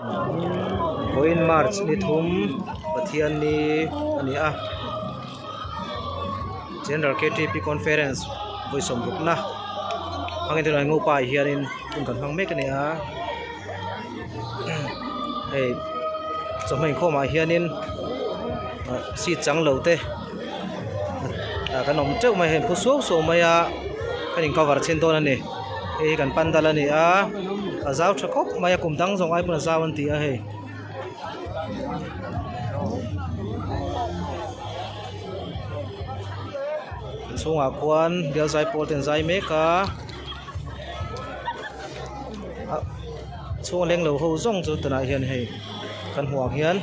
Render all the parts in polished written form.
Vawiin March ni thum Pathian ni a ni a General K_T_P Conference vawi sawmrukna hmangin tunah Ngopa ah hianin hun kan hmang mek a ni a hei chawhma inkhawm ah hianin seat chang lo te kan awm teuh mai a hei an phu suau suau mai a kan in cover chhin dawn a ni. Hei hi kan pandal a ni a a zau tha khawp mai a kum dang zawng ai pawn a zau an ti a hei. A chhungah khuan bial zai pawl te an zai mek a a chhung a leng lo ho zawng chu tunah hian hei kan hmuh ang hian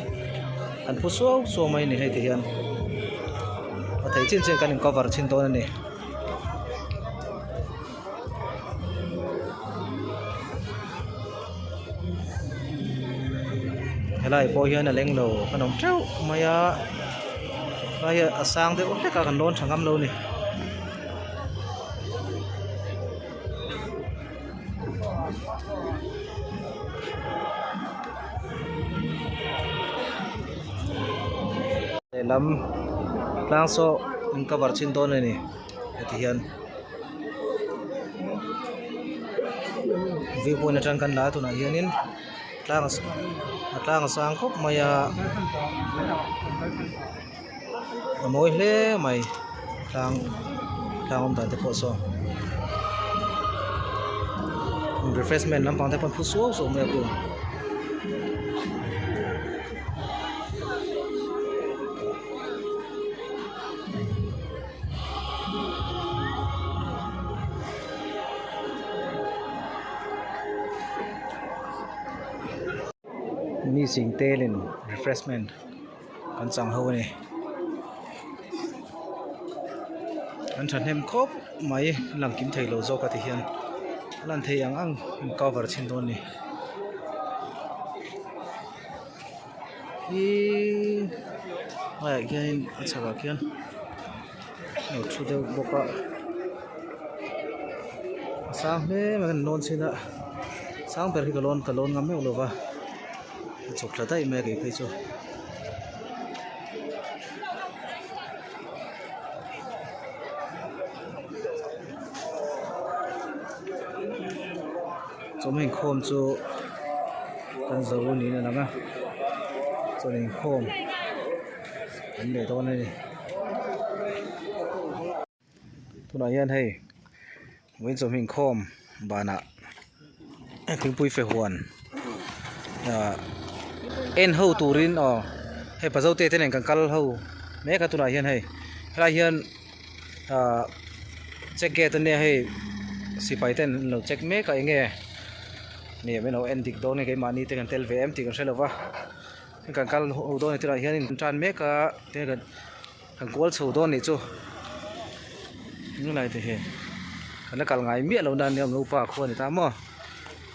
an phu suau suau mai a ni hei ti hian a theih chin chin kan in cover chhin dawn a ni. Helai pawh hian a leng lo kan awm teuh mai a helai hi a sang deuh hlek a kan lawn tha ngam lo a ni. Lehlam tlang saw an cover chhin dawn a ni. Heti hian view point atang kan la a tunah hianin tlang a tlang a sang khawp mai a a mawi hle mai tlang tlang awm dan te pawh saw refreshment lampang te pawh an phu suau suau mai a khu. Mi zing telin refreshment an chang ho a ni an thahnem khawp mai lang kim thei lo zawk a ti hian a lan theih ang ang an cover chhin dawn a ni. Ihh hmaiah khianin a chhakah khian lo thu deuh bawk a a sang hle mai kan lawn chhin a sang ber hi ka lawn ka lawn ngam meuh lova a chhuk thla daih mai a kei phei chu. Chawhmeh inkhawm chu kan zo niin a lang a chawhmeh inkhawm an leh dawn a ni tunah hian hei vawiin chawhmeh inkhawm banah thingpui fe huan ah en ho turin aw hei pazote te nen kan kal ho mek a tunah hian hei helai hian. Ahh check gate ania hei sipai ten an lo check mek a enge ni min lo en dik dawn nge keimahni te kan tel ve em tih kan hre lo va kan kal ho dawn a ni tunah hian in tan mek a tin kan kan kual chho dawn anih chu helai te hi kan la kal ngai miah lo na ania Ngopa khua a ni ta maw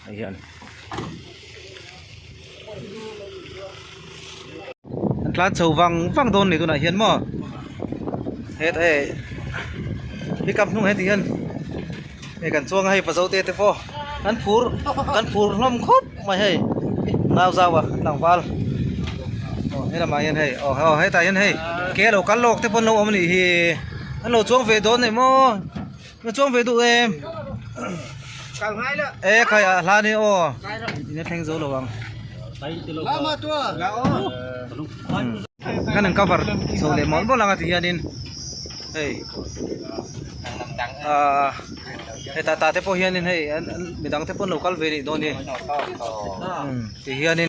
hei hian. An tlan chho vang vang dawn ni tunah hian maw het hei pickup hnung heti hian hei kan chuang a hei pazo te te pawh an phur kan phur hlawm khawp mai hei nau zau a tlangval aw he lamah hian hei aw aw hetah hian hei ke lo kal lawk te pawh an lo awm a nih hi an lo chuang ve dawn a ni maw. Na chuang ve duh em? Kal ngai la. E khai a hla ni aw. Ina thleng zo lo ang. Lama tua. La o. Kan an cover chho leh mawlh mawlh ang a ti hianin hei ah heta ta te pawh hianin hei midang te pawh an lo kal ve leh dawn hi ti hianin.